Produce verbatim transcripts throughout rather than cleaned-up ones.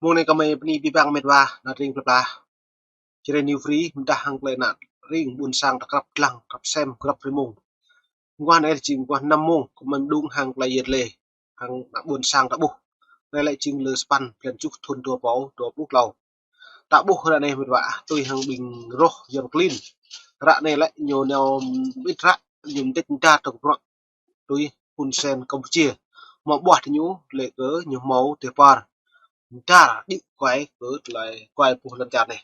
Mông anai kơmơi bơni abih bang met wa, ană tring plơi pla. Jrai New Free, mơdah hăng tơlơi ană tring ƀôn sang ta krăp lăng, krăp sem, krăp rơmông. Mơguah anai jing mơguah năm mông, kơmơi mơđung hăng tơlơi yet lê, hăng ană ƀôn sang ta ƀuh. Anai lĕ jing lơ sapăn, blan tơjuh, thun dua rơbâo dua pluh klâo. Ta ƀuh ră anai met wa, tui hăng ƀing roh Yuan klin. Ră anai lĕ ñu nao mơit ră, ñu mơdĕč mơdar tơ̆ng bruă tui Hun Sen Kampuchia. Hmâo ƀuah tơ ñu lĕ kơ ñu hmâo tơpar mơdar đĭ kuai kơ tơlơi kuai puh lŏn čar anai.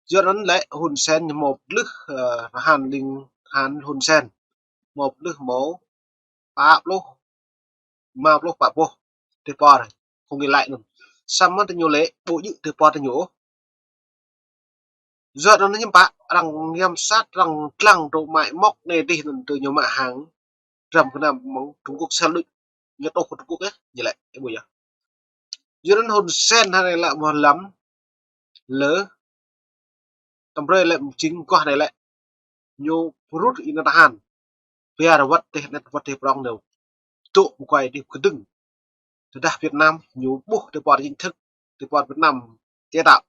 Yua anŭn lĕ Hun Sen ñu hmâo pơtlưh, ơ, han ling han Hun Sen. Hmâo pơtlưh hmâo pă pluh, rơma pluh, pă pluh tơpar. Không ghi lại anŭn. Samơ̆ tơ ñu lĕ ƀu djơ̆ tơpar tơ ñu ôh. Yua anŭn hiư̆m pă, arăng giám sát, arăng lăng dŏ mă mŏk anai dih anŭn tơ ñu mă hăng dram gơnam mơ̆ng Trung Quốc sel đôč. Ñu tŏ kơ Trung Quốc yơh, ñu lĕ, ih ƀuh yơh. Yua anŭn Hun Sen hă anai lĕ mơ̆ lăm lơ, tơm brơi lĕ jing mơguah anai lĕ ñu pơrŭt ih ană tơhan. Biă rơwăt teh net wăt teh prong nao. Dŏ mơguai dih kơdơ̆ng. Tơdah Việt Nam ñu ƀuh tơpar chính thức, tơpar Việt Nam chế tạo.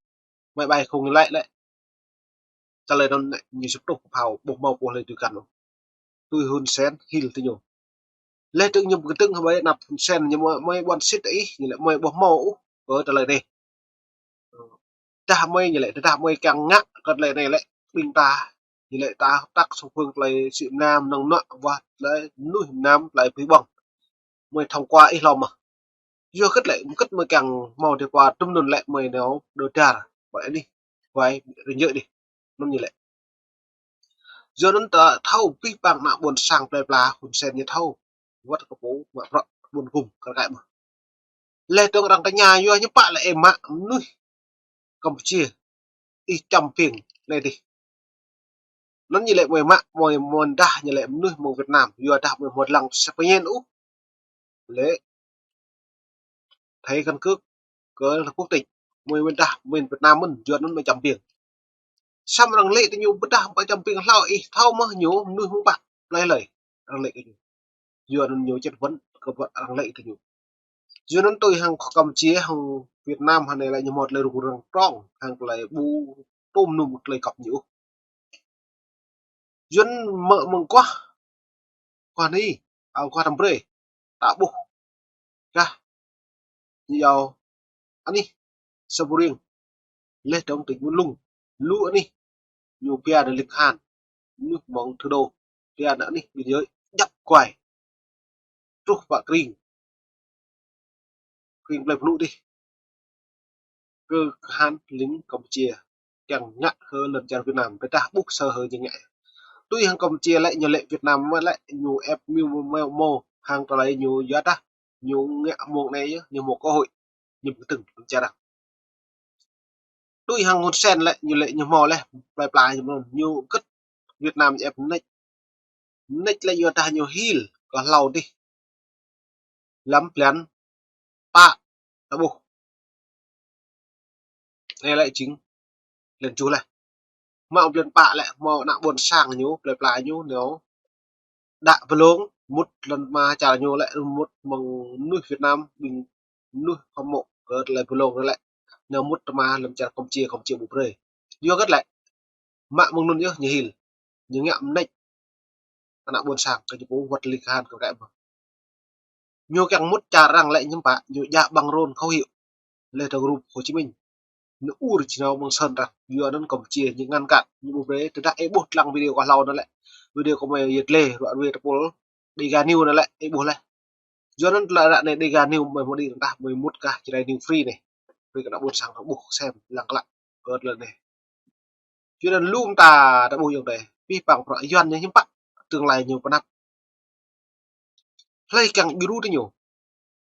Máy bay không ghi lại lĕ. Tơlơi anŭn lĕ ñu sŭp tŭh phao ƀuh hmâo puh lơi tui kăn. Tui Hun Sen hil tơ ñu. Leh dơ̆ng ñu kơdơ̆ng hơmơi anăp Hun Sen ñu mơi, mơi ƀuăn sĭt ih, ñu lĕ mơi ƀuh hmâo ôh kơ tơlơi anai. Tơdah mơi ñu lĕ, tơdah mơi kiăng ngă kơ tơlơi anai lĕ, ƀing ta, ñu lĕ ta tăk song phương tơlơi sĭ mơnam năng nŏ wah tơlơi mơnuih mơnam tơlơi pơhiăp ƀơ̆ng. Mơi thông qua ih hlâo mơ̆. Yua hơget lĕ, hơget mơi kiăng hmâo tơpar tơm anŭn lĕ mơi nao dŏ dar. Ƀơi anih, ƀơi rơngiă dih. Anŭn ñu lĕ. Yua anŭn ta thâo abih bang ană ƀôn sang plơi pla Hun Sen ñu thâo. Wăt kơ pô mă bruă ƀun gum kar kaĭ mơ̆. Leh dơ̆ng arăng tơña yua hiư̆m pă lĕ ih mă mơnuih Kampuchia. Ih čăm ƀing anai dih. Anŭn ñu lĕ mơi mă, mơi mơ̆n dah ñu lĕ mơnuih mơ̆ng Việt Nam. Yua dah mơi mơ̆n lăng sơpơñen ôh. Lĕ thẻ căn cước kơ quốc tịch. Mơi mơ̆n dah mơ̆n Việt Nam mơ̆n, yua anŭn mơi čăm ƀing. Samơ̆ arăng lĕ tơ ñu ƀơdah ƀă čăm ƀing hlâo ih thâo mơ̆ ñu mơnuih mơ̆ng pă. Plơi hlơi arăng lĕ kơ ñu. Yua anŭn ñu chất vấn kơ ƀuăn arăng lĕ tơ ñu. Yua anŭn tui hăng Kampuchia hăng Việt Nam hă anai lĕ ñu hmâo tơlơi rŭng răng trong hăng tơlơi ƀu tŭm num tơlơi kăp ñu. Yua anŭn mơ̆ mơguah, guah anai, ao guah tơm brơi, ta ƀuh. Kah, ñu yua anih, Sa Bô Riêng, leh dơ̆ng tỉnh Mơ Lung, lu anih, ñu pia ană ling han, ñu mơ̆ng thủ đô, pia ană anih biên giới, djăp kuai. Truh pă kring. Kring plơi Pơnŭ dih. Kơ kơhan ling Kampuchia. Kiăng ngă kơ lŏn čar Việt Nam. Tơdah ƀuh sơ hơ ñu ngă. Tui hăng Kampuchia lĕ ñu lĕ Việt Nam mơ̆ lĕ ñu ĕp mơ̆ mơ̆ mơ̆ hăng tơlơi ñu yua dah. Ñu ngă mơ̆ng anai yơh, ñu hmâo cơ hội. Ñu pơkơdơ̆ng lŏn čar. Tui hăng Hun Sen lĕ, ñu lĕ ñu hmâo leh, plơi pla ñu mơ̆n, ñu kơ̆t Việt Nam ñu ĕp mơneč. Mơneč lĕ yua dah ñu hil, kơ hlâo dih. Lăm blan pă, ta ƀuh. Anai lĕ jing, blan tơjuh leh. Mă blan pă lĕ, hmâo ană ƀôn sang ñu, plơi pla ñu, ñu. Đă pơlông, mŭt lŏn tơma čar ñu lĕ, mŭt mơ̆ng mơnuih Việt Nam, ƀing mơnuih hơmâo kơ tơlơi pơlông lĕ. Ñu mŭt tơma lŏn čar Kampuchia, Kampuchia ƀu brơi. Yua hơget lĕ. Mă mơ̆ng anŭn yơh ñu hil. Ñu ngă mơneč. Ană ƀôn sang kơ ñu pô wăt ling han kar kaĭ mơ̆. Ñu kiăng mŭt čar arăng lĕ hiư̆m pă, ñu djă bằng rôn khẩu hiệu. Leh dơ̆ng rup Hồ Chí Minh. Ñu ur či nao mơ̆ng sơn arăng. Yua anŭn Kampuchia ñu ngăn cản. Ñu ƀu brơi, tơdah ih ƀuh lăng video kơ hlâo anŭn lĕ. Video kơ mơi yet lê, ruă ruê tơpul. Dega News anŭn lĕ, ih ƀuh leh. Yua anŭn tơlơi ră anai Dega News mơi mơ̆ đĭ rơndah, mơi mŭt kah Jrai News Free anai. Brơi kơ ană ƀôn sang ƀuh sem lăng klă. Kơ tơlơi anai. Yua anŭn lŏm ta, ta ƀuh yơh dêh. Abih bang bruă Yuan ñu hiư̆m pă. Tương lai ñu pơnăp. Hlơi kiăng ƀiă rŭ tơ ñu.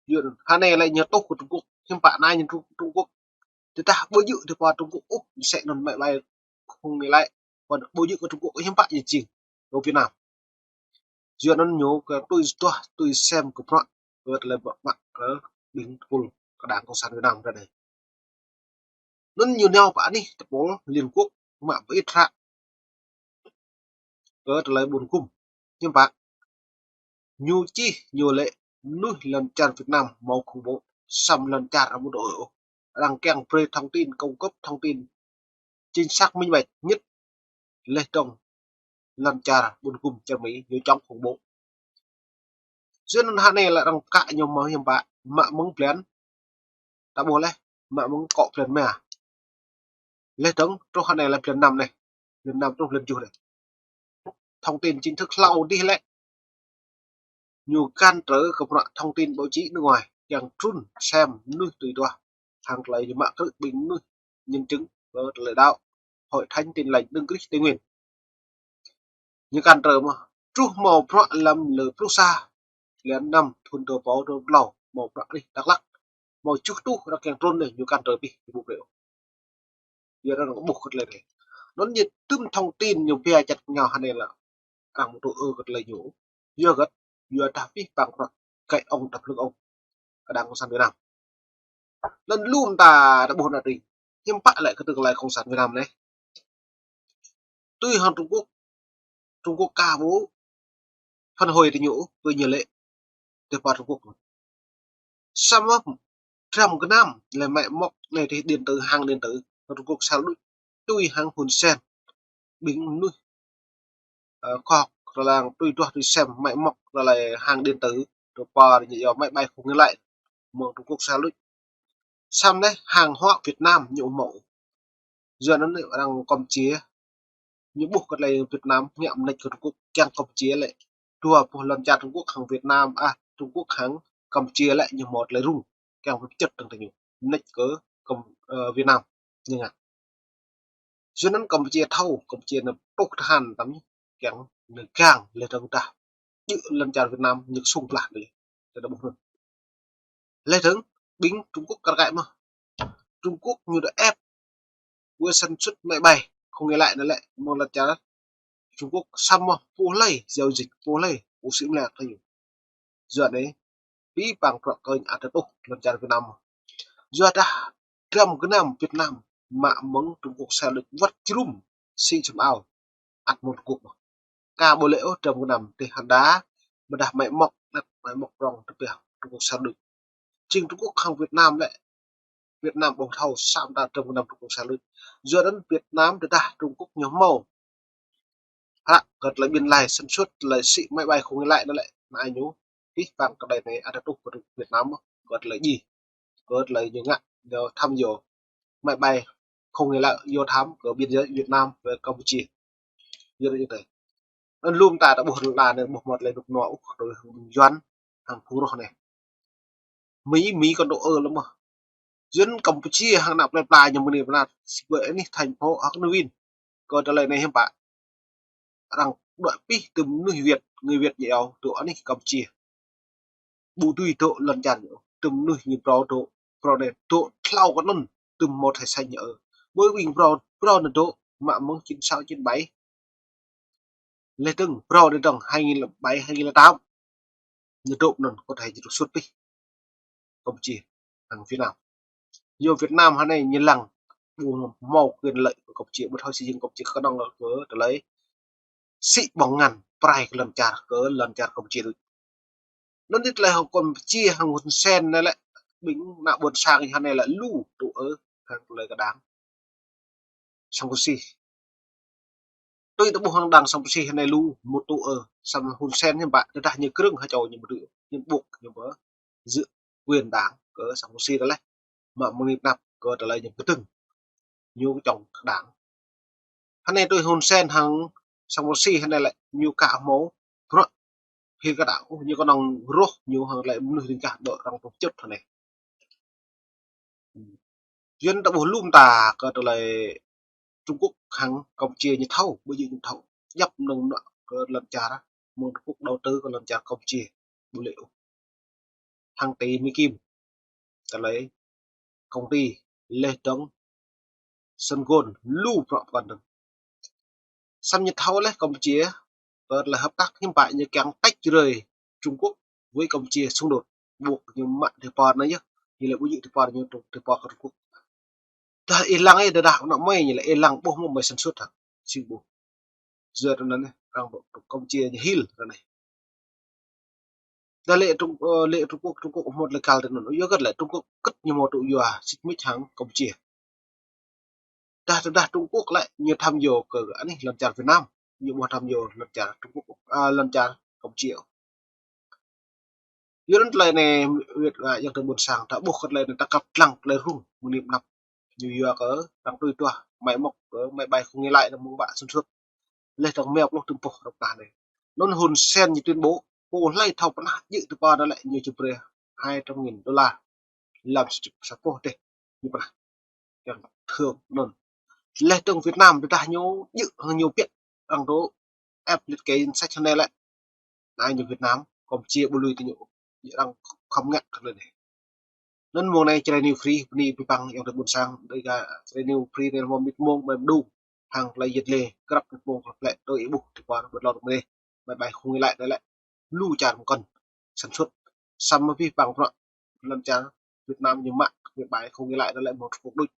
Yua anŭn, hă anai lĕ ñu tŏ kơ Trung Quốc. Hiư̆m pă anai ñu Trung, Trung Quốc. Tơdah ƀu djơ̆ tơpar Trung Quốc ôh, mơsĕ anŭn mă ƀai không ghi lại. Ƀu djơ̆ kơ Trung Quốc hiư̆m pă ñu jing. Kơ Việt Nam. Yua anŭn ñu kơ tui tuah, tui sem kơ bruă. Kơ tơlơi bruă mă kơ ƀing tơpul kơ Đảng Cộng sản Việt Nam ră anai. Anŭn ñu nao pơ anih tơpul Liên Quốc mă pơit hră. Kơ tơlơi ƀun gum. Hiư̆m pă. Ñu čih, ñu lĕ mơnuih lŏn čar Việt Nam hmâo khủng bố. Samơ̆ lŏn čar amŭt ơi ôh. arăng kiăng brơi thông tin, cung cấp thông tin chính xác minh bạch nhất, laih dơ̆ng lŏn čar ƀun gum čar Mi ñu čŏng khủng bố. Yua anŭn hơnai lĕ arăng kă ñu mơ̆ hiư̆m pă, mă mơ̆ng blan, ta ƀuh laih, mă mơ̆ng akŏ blan rơma. Laih dơ̆ng truh hơnai lĕ blan năm anai, blan năm truh blan tơjuh anai. Thông tin chính thức hlâo adih lĕ ñu găn trở kơ bruă thông tin báo chí nước ngoài, kiăng trŭn sem mơnuih tui duah hăng tơlơi ñu mă krư̆ ƀing mơnuih nhân chứng kơ tơlơi đaŏ Hội Thánh Tin Lành Đấng Christ Tây Nguyên. Ñu găn trở mơ̆, truh hmâo bruă lăm lơ pluh sa, blan năm thŭn dua rơbâo dua pluh klâo, hmâo bruă rih Dak Lak, hmâo tơjuh rơtuh arăng kiăng trŭn anai, ñu găn trở abih, ñu ƀu brơi ôh. Yua arăng ƀuh kơ tơlơi anai. Anŭn ñu tŭm thông tin ñu pia čăt ñu hơnai lĕ arăng ƀu tŭ ư kơ tơlơi ñu. Yua hơget? Yua dah abih bang bruă găi ŏng đăp lưng ŏng kơ đảng cộng sản Việt Nam. Anŭn lu mơta ta ƀuh anai tui. Hiư̆m pă lĕ kơ tơlơi cộng sản Việt Nam anai. Tui hăng Trung Quốc, Trung Quốc ka ƀu phản hồi tơ ñu, ƀơi ñu lĕ tơ pơ Trung Quốc. Samơ̆ dram gơnam lĕ máy móc anai tơ điện tử, hàng điện tử, Trung Quốc sa đuč tui hăng Hun Sen. Ƀing mơnuih, ơ, khoa học lăng tui duah tui sem máy móc lĕ hàng điện tử, tơ pơ ñu yua máy bay không người lái, mơ̆ng Trung Quốc sa đuč. Samơ̆ anai hàng hóa Việt Nam ñu hmâo. Yua anŭn arăng Campuchia ñu ƀuh kơ tơlơi Việt Nam ngă mơneč kơ Trung Quốc, kiăng Campuchia lĕ dua boh lŏn čar Trung Quốc hăng Việt Nam, ah, Trung Quốc hăng Campuchia lĕ ñu hmâo tơlơi rŭng, kiăng pơčĕt dơ̆ng tơ ñu, mơneč kơ Cam-, ơ, Việt Nam ñu ngă. Yua anŭn Campuchia thâo, Campuchia anŭn tuh tơhan tăm ñu, kiăng anŭn gang laih dơ̆ng dah djơ̆ lŏn čar Việt Nam ñu sung plah tơ ñu. Tơ ƀuh anŭn. Laih dơ̆ng ƀing Trung Quốc kar kaĭ mơ̆. Trung Quốc ñu đa ép wơ̆t sản xuất máy bay không người lái anŭn lĕ mơ̆ng lŏn čar Trung Quốc samơ̆ ƀu hlơi giao dịch, ƀu hlơi ƀu sĭ mlek tơ ñu. Yua anai, abih bang bruă kơnh ăt tơtuh lŏn čar Việt Nam. Yua dah dram gơnam Việt Nam mă mơ̆ng Trung Quốc sa đuč wơ̆t jơnum sĭ čum ao ăt mơ̆ng Trung Quốc mơ̆. Ka ƀu lĕ ôh dram gơnam tơ hơnda, ƀôdah máy móc, năt máy móc prŏng tơ pioh Trung Quốc sa đuč. Jing Trung Quốc hăng Việt Nam lĕ, Việt Nam ƀu thâo sa mơta dram gơnam Trung Quốc sa đuč. Yua anŭn Việt Nam tơdah Trung Quốc ñu hmâo hră kơ tơlơi ƀing lai sản xuất tơlơi sĭ máy bay không người lái anŭn lĕ, anai ñu, abih bang kơ tơlơi anai ăt tơtuh kơ Việt Nam, kơ tơlơi djai, kơ tơlơi ñu ngă, ñu tham dò máy bay không người lái, ñu tham kơ biên giới Việt Nam với Campuchia. Yua anŭn tơ. Anŭn lu mơta ta ƀuh anŭn đa anai ƀuh mơ̆ tơlơi rơnŭk rơnua ôh, tui hăng Yuan, hăng phung roh anai. Mi, Mi kŏn tŭ ư lăm mơ̆. Yuan Campuchia hăng ană plơi pla ñu mơ̆ng anai pơ anăp, sĭ ƀơi anih thành phố Hơk Nơ Vin. Kơ tơlơi anai hiư̆m pă. Arăng đuaĭ abih tơm mơnuih Việt, người Việt ñu iâu dŏ anih Campuchia. Ƀu dưi dŏ lŏn čar ñu, tơm mơnuih ñu phrâo dŏ, phrâo anai dŏ hlâo kơ anŭn, tơm mơ̆ thai sanh ñu. Ƀơi ƀing phrâo, phrâo anŭn dŏ, mă mơ̆ng chín sáu chín bảy. Laih dơ̆ng phrâo anai dơ̆ng hai nghìn lẻ bảy, hai nghìn lẻ tám. Ñu dŏ anŭn kơ thai ñu dŏ sut pih Campuchia hăng Việt Nam. Yua Việt Nam hơnai ñu lăng ƀu hmâo quyền lợi kơ Campuchia, ƀu thâo xây dựng Campuchia, kơnơ̆ng kơ tơlơi sĭ ƀơ̆ng ngăn prai kơ lŏn čar, kơ lŏn čar Campuchia đôč. Anŭn tơlơi hăng Campuchia hăng Hun Sen anai lĕ, ƀing ană ƀôn sang hơnai lĕ lu tŭ ư hăng tơlơi kơ đảng Sam Rainsy. Tui ta ƀuh hăng đảng Sam Rainsy hơnai lu mŭt tŭ ư, samơ̆ Hun Sen hiư̆m pă, tơdah ñu krơ̆ng ha čô ñu ƀu dưi, ñu ƀuh ñu ƀu dưi quyền đảng kơ Sam Rainsy tơlơi. Mă mơ̆ng anai pơ anăp kơ tơlơi ñu kơdơ̆ng. Ñu čŏng kơ đảng. Hơnai tui Hun Sen hăng Sam Rainsy hơnai lĕ ñu ka hmâo bruă hil kơ đảng, ñu kơnơ̆ng roh ñu hăng tơlơi mơnuih ring kah dŏ arăng pơčŭt hơnai. Yuan ta ƀuh lu mơta kơ tơlơi Trung Quốc hăng Campuchia ñu thâo, ƀu djơ̆ ñu thâo. Djŏp mơnơ̆ng mơnuă kơ lŏn čar, mơ̆ng Trung Quốc đầu tư kơ lŏn čar Campuchia. Ƀu lĕ ôh. Hàng tỷ Mỹ Kim. Tơlơi công ty laih dơ̆ng Sun Gold lu bruă pơkŏn dơ̆ng. Samơ̆ ñu thâo laih Campuchia, kơ tơlơi hợp tác hiư̆m pă ñu kiăng tách rời Trung Quốc với Campuchia xung đột. Ƀuh ñu mă tơpă anai yơh, ñu lĕ ƀu djơ̆ tơpă ñu tơpă kơ Trung Quốc. Dah ih lăng ih, dah dah ană mơi ñu lĕ ih lăng ƀuh mơ̆ mơi sản xuất hă. Sĭ ƀuh. Yua anŭn anai, arăng ƀuh Campuchia ñu hil anai. Tơdah lĕ Trung, ơ, lĕ Trung Quốc, Trung Quốc hmâo lĕ kal tơ anŭn. Yua hơget lĕ Trung Quốc kơ̆t ñu hmâo tŭ yua sĭt mĭt hăng Campuchia. Tơdah, tơdah Trung Quốc lĕ ñu tham dô kơ anih lŏn čar Việt Nam, ñu ƀu tham dô lŏn čar Trung Quốc, ơ, lŏn čar Campuchia. Yua anŭn tơlơi anai Việt, ơ, yang tơ ƀôn sang ta ƀuh kơ tơlơi anai ta kăp lăng tơlơi rŭng mơ̆ng anai mơnăp. Ñu yua kơ arăng tui tuah máy móc kơ máy bay không người lái anŭn mơ̆ng ƀă sản xuất. Leh dơ̆ng mơ̆ng pluh tơm pơh rơ̆k tah anai. Anŭn Hun Sen ñu tuyên bố, pô hlơi thâo pơnah djơ̆ tơpă anŭn lĕ ñu či brơi hai trăm nghìn đô la. Lăm sa, sa pơh teh. Ñu pơnah. Yang thơm anŭn. Leh dơ̆ng Việt Nam tơdah ñu djơ̆ hăng ñu pĕt arăng dŏ ĕp lĕ kơ danh sách anai lĕ. Anai ñu Việt Nam, Campuchia ƀu lui tơ ñu. Arăng khŏm ngă kơ tơlơi anai. Anŭn mơ̆ng anai Jrai New Free, bơni abih bang yang tơ ƀôn sang, Jrai New Free anai hmâo mĭt mông, mơ̆ng đŭng, hăng tơlơi yet lĕ, krăp mĭt mông, krăp lĕ, tui ih ƀuh, tơpă, ƀơi lŏn mơnai, máy bay không người lái anai lĕ, lu čar mơkŏn, sản xuất, samơ̆ abih bang bruă, lŏn čar Việt Nam ñu mă, máy bay không người lái anai lĕ, mơ̆ng Trung Quốc đôč.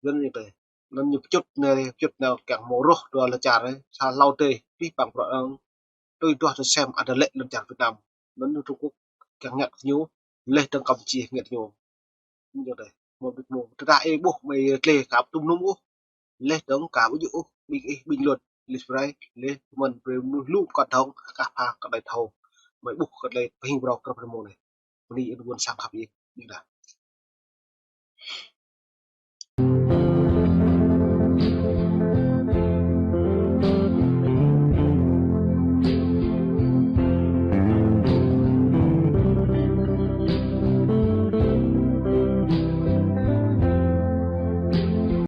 Anŭn ñu tơ. Anŭn ñu pơčut anai, pơčut anai kiăng hmâo rŏh dua lŏn čar anai, sa hlâo tơ, abih bang bruă anŭn, tui tuah tơ sem ada lĕ lŏn čar Việt Nam. Anŭn ñu Trung Quốc kiăng ngă kơ ñu, leh dơ̆ng Campuchia ngă kơ ñu. Anŭn ñu tơ. Mơ̆ng ƀĭt mơ̆ng. Tơdah ih ƀuh mơi tlĕ kơ ƀu tŭm nŭm ôh. Leh dơ̆ng kơ ƀu djơ̆ ôh, ƀing ih ƀing luăt. Leh prai, leh mơ̆n brơi mơnuih lu kơ thŏng, kơ pha kơ đai thâo. Mơi ƀuh kơ tơlơi pơhing brâo krăp rơmô anai. Bơni ƀôn sang khăp ih, ƀing đah.